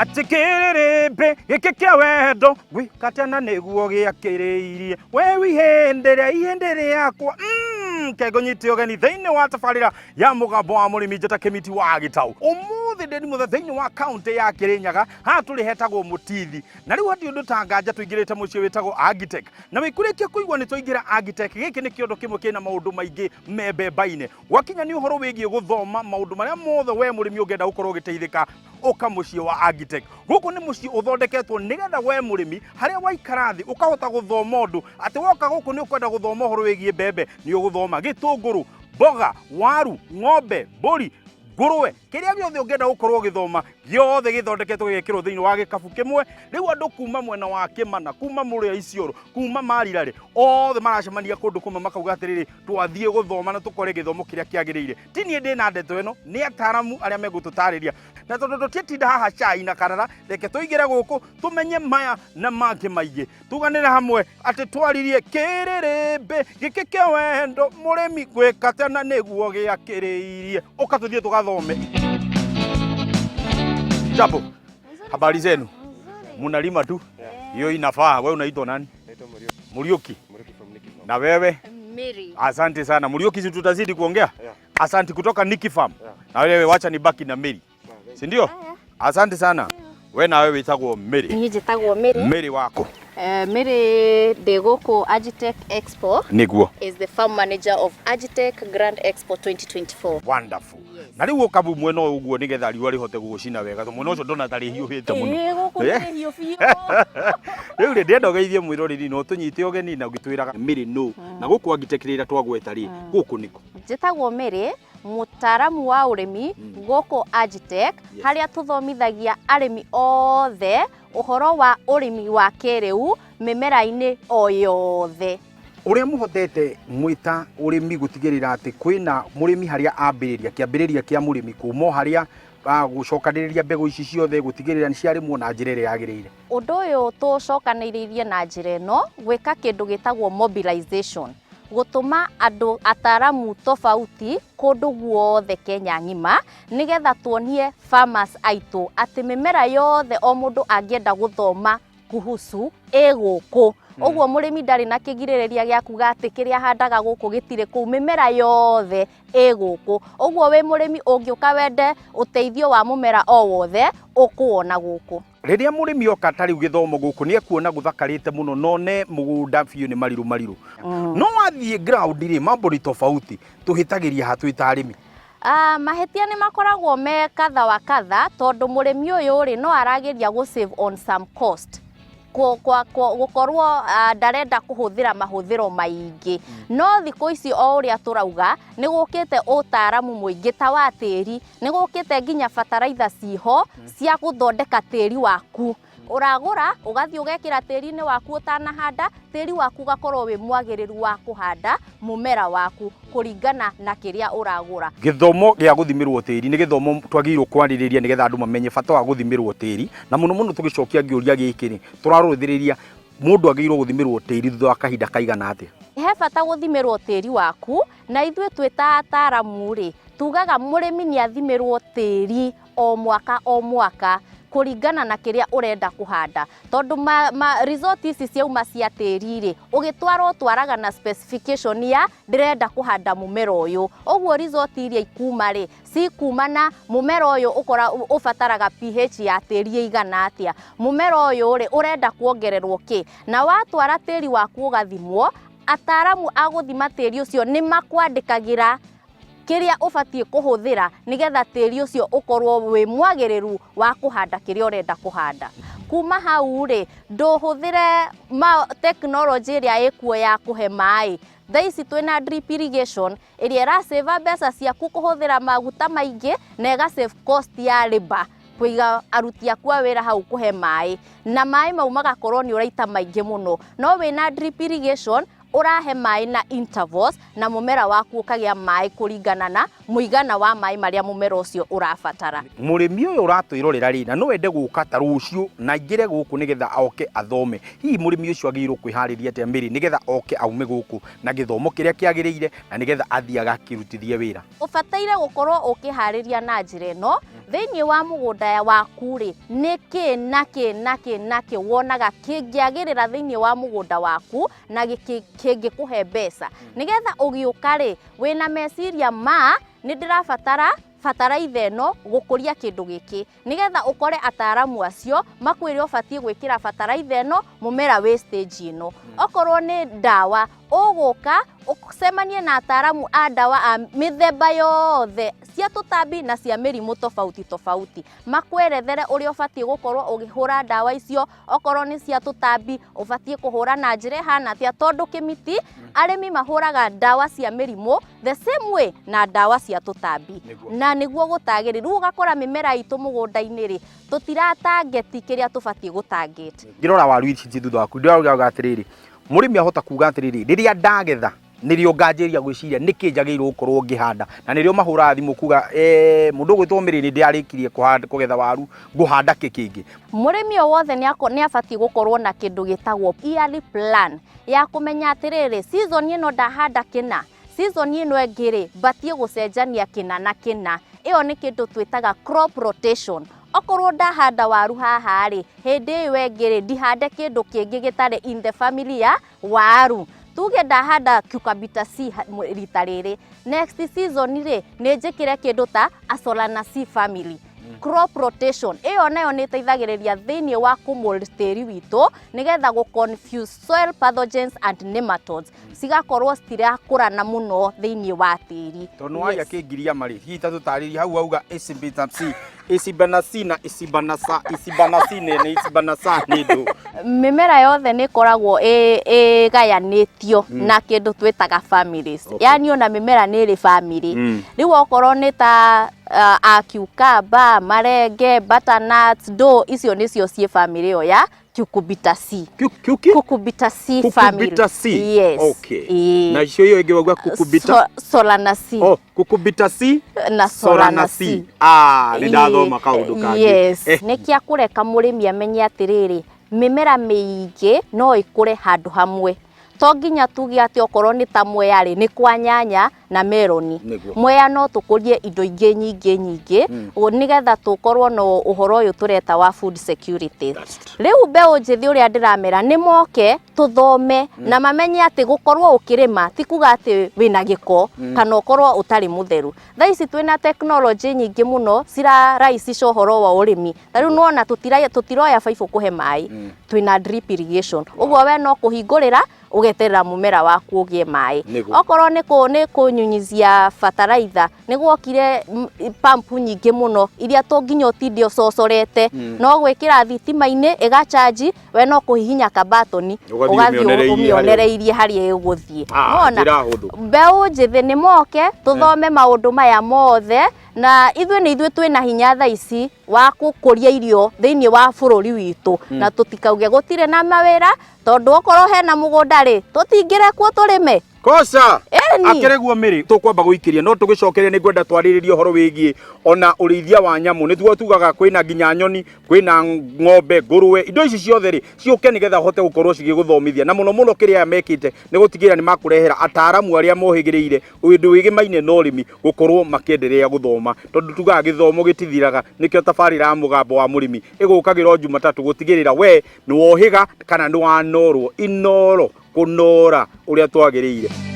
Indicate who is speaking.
Speaker 1: Atĩ kĩrĩrĩmbĩ gĩkĩ kĩa wendo gwĩkatana nĩguo gĩakĩrĩirie we ihĩndĩ rĩa ihĩndĩ rĩakwa. Kengũnyite ũgeni thĩinĩ wa tabarĩra ya Mũgambo wa Mũrĩmi, njata kĩmiti wa gĩtau. Ũmũthĩ ndĩ mũthe thĩinĩ wa kaũntĩ ya Kĩrĩnyaga, haha tũrĩ hetagwo Mũtithi, na rĩu hatirĩ ũndũ ta nganja tũingĩrĩte mũciĩ wĩtagwo Agitech. Na wĩkurĩtie kũigua nĩ twaingĩra Agitech, gĩkĩ nĩ kĩondo kĩmwe kĩna maũndũ maingĩ me mbemba-inĩ. Gwakinya nĩ ũhoro wĩgiĩ gũthoma maũndũ marĩa mothe we mũrĩmi ũngĩenda gũkorwo ũgĩteithĩka, ũka mũciĩ wa Agitech. Gũkũ nĩ mũciĩ ũthondeketwo nĩgetha we mũrĩmi harĩa waikara thĩ ũkahota gũthoma ũndũ atĩ woka gũkũ nĩ ũkwenda gũthoma ũhoro wĩgiĩ mbembe, nĩ ũgũthoma gĩtũngũrũ, mboga, waru, ng'ombe, mbũri, ngũrwe, kĩrĩa gĩothe ũngĩenda gũkorwo ũgĩthoma gĩothe gĩthondeketwo gĩgekĩrwo thĩinĩ wa gĩkabu kĩmwe. Rĩu andũ kuma mwena wa Kĩmana, kuma Mũrĩa Isiolo, kuma Marirarĩ, othe maracemania kũndũ kũmwe makauga atĩrĩrĩ, twathiĩ gũthoma na tũkore gĩthomo kĩrĩa kĩagĩrĩire. Ti niĩ ndĩ na ndeto ĩno, nĩ ataramu arĩa megũtũtarĩria. Na tondũ tũtiĩtinda haha cai na karara, reke tũingĩre gũkũ tũmenye maya na mangĩ maingĩ, tuganĩre hamwe atĩ twaririe kĩrĩrĩmbĩ gĩkĩ kĩa wendo mũrĩmi gwĩka tena nĩguo gĩakĩrĩirie. Ũka tũthiĩ tũgathome. Jambo, habari zenu? Munalima tu hiyo inafaa. Wewe unaitwa nani?
Speaker 2: Naitwa Muriuki.
Speaker 1: Muriuki.
Speaker 2: Muriuki from Nicky Farm.
Speaker 1: Na wewe?
Speaker 3: Mary.
Speaker 1: Asante sana Muriuki, si tutazidi kuongea.
Speaker 2: Yeah.
Speaker 1: Asante kutoka Nicky Farm.
Speaker 2: Yeah.
Speaker 1: Na wewe wacha nibaki na Mary, si ndio? Asante sana. We nawe wĩtagwo Mary?
Speaker 3: Niĩ njĩtagwo Mary.
Speaker 1: Mary wako.
Speaker 3: Mary ndĩ gũkũ Agitech Expo
Speaker 1: Nĩguo.
Speaker 3: Is the farm manager of Agitech Grand Expo 2024.
Speaker 1: Wonderful. Na rĩu ũkabu mwena ũyũ ũguo nĩgetha riũa rĩhote gũgũcina wega, tondũ mwena ũcio ndona ta rĩhiũhĩte mũno.
Speaker 3: Ĩĩ, gũkũ nĩ rĩhiũ biũ.
Speaker 1: Rĩu rĩ, ndĩrenda ũgeithie mwĩroreri na ũtũnyite ũgeni na ũgĩtwĩraga Mary nũ, na gũkũ Agitech rĩrĩa twagweta rĩ, gũkũ nĩkũ?
Speaker 3: Njĩtagwo Mary, mũtaaramu wa ũrĩmi gũkũ Agitech, harĩa tũthomithagia arĩmi othe ũhoro wa ũrĩmi wa kĩrĩu mĩmera-inĩ o yothe.
Speaker 1: Ũrĩa mũhotete mwĩta ũrĩmi gũtigĩrĩra atĩ kwĩna mũrĩmi harĩa ambĩrĩria kĩambĩrĩria kĩa mũrĩmi kuma o harĩa gũcokanĩrĩria mbegũ ici ciothe gũtigĩrĩra nĩ ciarĩmwo na njĩra ĩrĩa yagĩrĩire.
Speaker 3: Ũndũ ũyũ tũcokanĩrĩirie na njĩra ĩno, gwĩka kĩndũ gĩtagwo mobilization, gũtũma andũ ataramu tofauti kũndũ guothe Kenya ng'ima, nĩgetha tuonie farmers aitũ atĩ mĩmera yothe o mũndũ angĩenda gũthoma kuhusu ĩ gũkũ. Ũguo mũrĩmi ndarĩ na kĩgirĩrĩria gĩa kuga atĩ kĩrĩa ahandaga gũkũ gĩtirĩ kũu, mĩmera yothe ĩ gũkũ. Ũguo wĩ mũrĩmi ũngĩũka wende ũteithio wa mũmera o wothe, ũkũwona gũkũ.
Speaker 1: Rĩrĩa mũrĩmi oka ta rĩu gĩthomo gũkũ, nĩ ekuona gũthakarĩte mũno none mũgũnda biũ nĩ marirũ marirũ, no wathiĩ ground rĩ, mambo ni tofauti. Tũhĩtagĩria ha twĩ ta arĩmi?
Speaker 3: Mahĩtia nĩ makoragwo me kadha wa kadha, tondũ mũrĩmi ũyũ rĩ, no arageria gũ save on some cost, gũkorwo ndarenda kũhũthĩra mahũthĩro maingĩ. No thikũ ici, o ũrĩa tũrauga, nĩ gũkĩte ũtaaramu mũingĩ ta wa tĩri, nĩ gũkĩte nginya bataraitha ciho cia gũthondeka tĩri waku. Ũragũra, ũgathiĩ ũgekĩra tĩri-inĩ waku ũtanahanda, tĩri waku ũgakorwo wĩ mwagĩrĩru wa kũhanda mũmera waku kũringana na kĩrĩa ũragũra.
Speaker 1: Gĩthomo gĩa gũthimĩrwo tĩri nĩ gĩthomo twagĩrĩirwo kwarĩrĩria nĩgetha andũ mamenye bata wa gũthimĩrwo tĩri. Na mũno mũno tũgĩcokia ngĩũria gĩkĩ rĩ, tũrarũthĩrĩria mũndũ agĩrĩirwo gũthimĩrwo tĩri thutha wa kahinda kaigana atĩa?
Speaker 3: He bata gũthimĩrwo tĩri waku, na ithuĩ twĩ ta ataramu rĩ, tugaga mũrĩmi nĩ athimĩrwo tĩri o mwaka o mwaka kũringana na kĩrĩa ũrenda kũhanda, tondũ ma result ici ciauma cia tĩri rĩ, ũgĩtwara ũtwaraga na specification ya ndĩrenda kũhanda mũmera ũyũ. Ũguo result iria ikuma rĩ, cikuma na mũmera ũyũ ũkora ũbataraga pH ya tĩri ĩigana atĩa, mũmera ũyũ rĩ, ũrenda kuongererwo kĩ. Na watwara tĩri waku ũgathimwo, ataramu a gũthima tĩri ũcio nĩ makwandĩkagĩra kĩrĩa ũbatiĩ kũhũthĩra nĩgetha tĩri ũcio ũkorwo wĩ mwagĩrĩru wa kũhanda kĩrĩa ũrenda kũhanda. Kuma hau rĩ, ndũhũthĩre tekinoronjĩ ĩrĩa ĩkuo ya kũhe maĩ. Thaa ici twĩna drip irrigation ĩrĩa ĩracĩva mbeca ciaku kũhũthĩra maguta maingĩ na ĩga save cost ya labour, kũiga aruti aku a wĩra hau kũhe maĩ, na maĩ mau magakorwo nĩ ũraita maingĩ mũno. No wĩna drip irrigation ũrahe maĩ na intervals na mũmera waku ũkagĩa maĩ kũringana na mũigana wa maĩ marĩa mũmera ũcio ũrabatara.
Speaker 1: Mũrĩmi ũyũ ũratwĩrorera rĩ, na no ende gũka ta rũciũ na aingĩre gũkũ nĩgetha oke athome, hihi mũrĩmi ũcio agĩrĩirwo kwĩharĩria atĩa, Mary, nĩgetha oke aume gũkũ na gĩthomo kĩrĩa kĩagĩrĩire na nĩgetha athiĩ agakĩrutithie wĩra?
Speaker 3: Ũbataire gũkorwo ũkĩharĩria na njĩra ĩno. Thĩinĩ wa mũgũnda waku rĩ, nĩ kĩ na kĩ na kĩ na kĩ wonaga kĩngĩagĩrĩra thĩinĩ wa mũgũnda waku na kĩngĩkũhe mbeca, nĩgetha ũgĩũka rĩ wĩna meciria ma nĩ ndĩrabatara bataraitha ĩno gũkũria kĩndũ gĩkĩ, nĩgetha ũkore ataaramu acio makwĩre ũbatiĩ gwĩkĩra bataraitha ĩno mũmera wĩ stage ĩno. Okorwo nĩ ndawa, ũgũka ũcemanie na ataaramu a ndawa a mĩthemba yothe cia tũtambi na cia mĩrimũ tofauti tofauti, makwerethere ũrĩa ũbatiĩ gũkorwo ũkĩhũra ndawa icio. Okorwo nĩ cia tũtambi, ũbatiĩ kũhũra na njĩra ĩhana atĩa, tondũ kĩmiti arĩmi mahũraga ndawa cia mĩrimũ the same way na ndawa cia tũtambi. Na nĩguo gũtagĩrĩ. Rĩu ũgakora mĩmera itũ mũgũnda-inĩ rĩ, tũtiratangeti kĩrĩa tũbatiĩ gũtangeti.
Speaker 1: Ngĩrora waru ici ci thutha waku, ndĩrauga atĩrĩrĩ, mũrĩmi ahota kuga atĩrĩrĩ, rĩrĩa ndagetha nĩrĩo nganjĩrĩria gwĩciria nĩkĩ njagĩrĩirwo gũkorwo ngĩhanda, na nĩrĩo mahũraga thimũ kuga mũndũ ũgwĩtwo Mĩrĩ nĩ ndĩarĩkirie kũgetha waru, ngũhanda kĩ kĩngĩ.
Speaker 3: Mũrĩmi o wothe nĩ abatiĩ gũkorwo na kĩndũ gĩtagwo yearly plan ya kũmenya atĩrĩrĩ, season ĩno ndahanda kĩna, season ĩno ĩngĩ rĩ batiĩ gũcenjania kĩna na kĩna. Ĩyo nĩ kĩndũ twĩtaga crop rotation. Okorwo ndahanda waru haha rĩ, hĩndĩ ĩyo ĩngĩ rĩ ndihande kĩndũ kĩngĩ gĩtarĩ in the family ya waru. Tuge ndahanda cucurbitaceae rita rĩrĩ, next season rĩ nĩ njĩkĩre kĩndũ ta Asolanaceae family. Crop rotation ĩyo nayo nĩ ĩteithagĩrĩria thĩinĩ wa kũmold tĩri witũ, nĩgetha gũ confuse soil pathogens and nematodes, cigakorwo citirakũrana mũno thĩinĩ wa tĩri.
Speaker 1: Tondũ waria kĩngiriama rĩ, hihi ta tũtarĩrie hau wauga ĩcibitasi ĩcibanasi na ĩcibanasa, ĩcibanasi nĩ ĩcibanasa nĩ ndũ.
Speaker 3: Mĩmera yothe nĩ ĩkoragwo ĩgayanĩtio na kĩndũ twĩtaga families. Yani ona mĩmera nĩ ĩrĩ family. Rĩu okorwo nĩ ta a cucumber, marenge, butternuts, ndo icio nĩcio ciĩ family ĩyo ya Cucurbitaceae. Cucurbitaceae family.
Speaker 1: Cucurbitaceae.
Speaker 3: Yes.
Speaker 1: Okay.
Speaker 3: Ĩĩ.
Speaker 1: Na icio iyo ĩngĩ wauga cucurbita
Speaker 3: Solanaceae.
Speaker 1: Oh, cucurbitaceae
Speaker 3: na Solanaceae.
Speaker 1: Ah, nĩ ndathoma kaũndũ kangĩ.
Speaker 3: Yes. Nĩ kĩa kũreka mũrĩmi amenye atĩrĩrĩ, mĩmera mĩingĩ no ĩkũre handũ hamwe. To nginya tuge atĩ okorwo nĩ ta mwea rĩ, nĩ kwa nyanya na meroni. Mwea no tũkũrie indo ingĩ nyingĩ nyingĩ, nĩgetha tũkorwo na ũhoro ũyũ tũreta wa food security. Rĩu mbeũ njĩthĩ ũrĩa ndĩramera nĩ moke tũthome na mamenye atĩ gũkorwo ũkĩrĩma ti kuga atĩ wĩna gĩko kana ũkorwo ũtarĩ mũtheru. Thaa ici twĩna tekinoronjĩ nyingĩ mũno ciraraicica ũhoro wa ũrĩmi. Ta rĩu nĩwona tũtiroya baibũ kũhe maĩ, twĩna drip irrigation. Ũguo we no kũhingũrĩra ũgeterera mũmera waku ũgĩe maĩ. Okorwo nĩ kũnyunyizia bataraitha, nĩ gwokire pump nyingĩ mũno iria to nginya ũtinde ũcocorete, no gwĩkĩra thitima-inĩ ĩgachanji, we no kũhihinya kabatoni
Speaker 1: ũgathiĩ
Speaker 3: ũmĩonereirie harĩa ĩgũthiĩ. Nĩwona? Mbeũ njĩthĩ nĩ moke tũthome maũndũ maya mothe, na ithuĩ nĩ ithuĩ twĩna hinya thaa ici wa gũkũria irio thĩinĩ wa bũrũri witũ, na tũtikauge gũtirĩ na mawĩra, tondũ okorwo hena mũgũnda rĩ, tũtingĩrekwo tũrĩme.
Speaker 1: Koca akĩrĩguo Mĩrĩ tũkwamba gũikĩria no tũgĩcokeria nĩ ngwenda twarĩrĩrie ũhoro wĩgiĩ ona ũrĩithia wa nyamũ. Nĩtuo tugaga kwĩna nginya nyoni, kwĩna ng'ombe, ngũrũwe, indo ici ciothe rĩ ciũke nĩgetha ũhote gũkorwo cigĩgũthomithia. Na mũno mũno kĩrĩa aya mekĩte nĩ gũtigĩrĩra nĩ makũrehera ataaramu arĩa mohĩgĩrĩire ũndũ wĩgĩmaine na ũrĩmi gũkorwo makĩenderea gũthoma, tondũ tugaga gĩthomo gĩtithiraga. Nĩkĩo tabarĩra ya Mũgambo wa Mũrĩmi ĩgũkagĩra o Jumatatũ gũtigĩrĩra we nĩ wohĩga kana nĩ wanorwo inoro kũnora ũrĩa twagĩrĩire.